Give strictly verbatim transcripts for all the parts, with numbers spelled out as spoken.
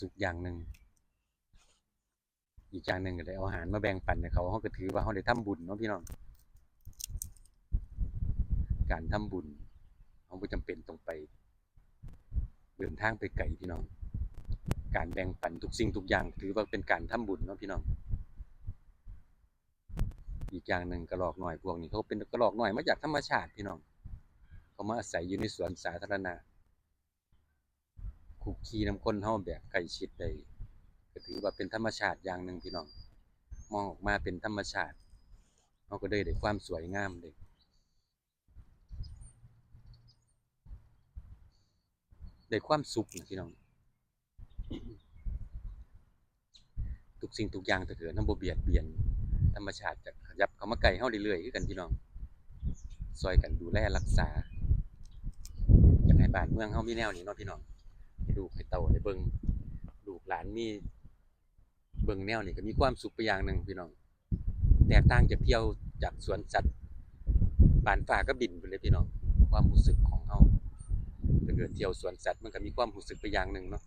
สุขอย่างหนึ่ง อีกอย่างหนึ่งก็ได้เอาอาหารมาแบ่งปันให้เขา เราก็ถือว่าเราได้ทำบุญเนาะพี่น้อง การทำบุญ เราบ่จำเป็นต้องไปเดินทางไปไกลพี่น้อง การแบ่งปันทุกสิ่งทุกอย่างถือว่าเป็นการทำบุญเนาะพี่น้อง อีกอย่างหนึ่งกระรอกน้อยพวกนี้เขาเป็นกระรอกน้อยมาจากธรรมชาติพี่น้อง เขามาอาศัยอยู่ในสวนสาธารณะ คุกคีนำคนเฮาแบบใกล้ชิดได้ ก็ถือว่าเป็นธรรมชาติอย่างหนึ่งพี่น้อง มองออกมาเป็นธรรมชาติ เราก็ได้ได้ความสวยงาม ได้ ได้ความสุขนะพี่น้อง ทุกสิ่งทุกอย่างถ้าเกิดเราบ่เบียดเบียน ธรรมชาติจะขยับเข้ามาใกล้เราเรื่อยๆคือกันพี่น้อง ซอยกันดูแลรักษา อยากให้บ้านเมืองเรามีแนวนี้เนาะพี่น้อง ให้ลูกให้เต้าได้เบิ่ง ลูกหลานมี เบิ่งแนวนี้ก็มีความสุขไปอย่างหนึ่งพี่น้อง แตกต่างจากเที่ยวจากสวนสัตว์ ปานฟ้ากับดินไปเลยพี่น้อง ความรู้สึกของเรา ถ้าเกิดเที่ยวสวนสัตว์มันก็มีความรู้สึกไปอย่างหนึ่งเนาะ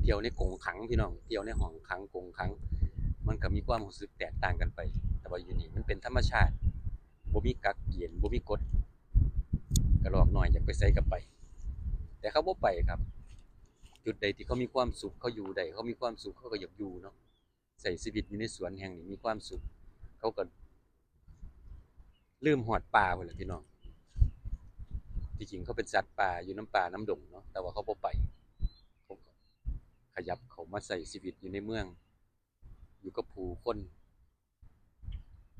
เที่ยวในกรงขังพี่น้อง เที่ยวในห้องขังกรงขัง มันก็มีความรู้สึกแตกต่างกันไป แต่ว่าอยู่นี่มันเป็นธรรมชาติ บ่มีกักเกณฑ์ บ่มีกฎ กระรอกน้อยอยากไปไสก็ไป แต่เขาบ่ไปครับ จุดใดที่เขามีความสุข เขาอยู่ได้ เขามีความสุข เขาก็อยากอยู่เนาะ ใช้ชีวิตอยู่ในสวนแห่งนี้มีความสุข เขาก็ลืมฮอดป่าพู้นแหละพี่น้อง ที่จริงเขาเป็นสัตว์ป่าอยู่นำป่านำดงเนาะ แต่ว่าเขาบ่ไป เขาก็ขยับเข้ามาใช้ชีวิตอยู่ในเมือง อยู่กับผู้คน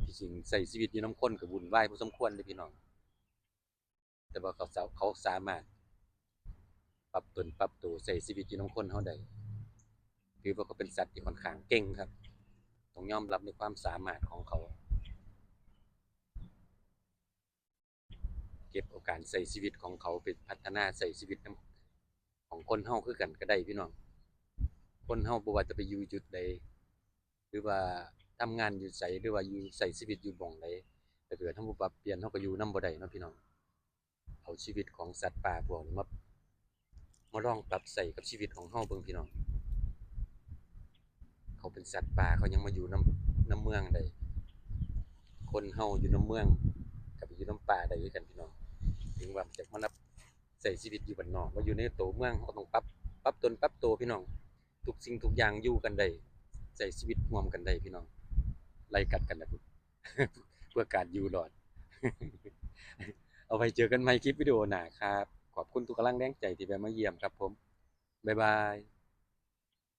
ที่จริงใช้ชีวิตอยู่นำคนก็วุ่นวายพอสมควรเด้พี่น้อง แต่ว่าเขาสา- เขาสามารถปรับตนปรับตัวใช้ชีวิตอยู่นำคนเฮาได้ ถือว่าเขาเป็นสัตว์ที่ค่อนข้างเก่งครับ ต้องยอมรับในความสามารถของเขา เก็บเอาการใช้ชีวิตของเขาไปพัฒนาใช้ชีวิตนำของคนเฮาคือกันก็ได้พี่น้อง คนเฮาบ่ว่าจะไปอยู่จุดใด หรือว่าทำงานอยู่ไส หรือว่าอยู่ใช้ชีวิตอยู่หม่องใด ถ้าเกิดเฮาบ่ปรับเปลี่ยน เฮาก็อยู่นำบ่ได้เนาะพี่น้อง เอาชีวิตของสัตว์ป่าพวกนี้มา มาลองปรับใช้กับชีวิตของเฮาเบิ่งพี่น้อง เขาเป็นสัตว์ป่า เขายังมาอยู่นำ- นำเมืองได้ คนเฮาอยู่นำเมือง ก็ไปอยู่นำป่าได้คือกันพี่น้อง ถึงว่าจะมานับใช้ชีวิตอยู่บ้านนอก มาอยู่ในตัวเมือง เฮาก็ต้องปรับ- ปรับตนปรับตัวพี่น้อง ทุกสิ่งทุกอย่างอยู่กันได้ ใช้ชีวิตร่วมกันได้พี่น้อง ไล่กัดกันนะ เพื่อการอยู่รอด เอาไว้เจอกันใหม่คลิปวิดีโอหน้าครับ ขอบคุณทุกกำลังแรงใจที่แวะมาเยี่ยมครับผม บ๊ายบาย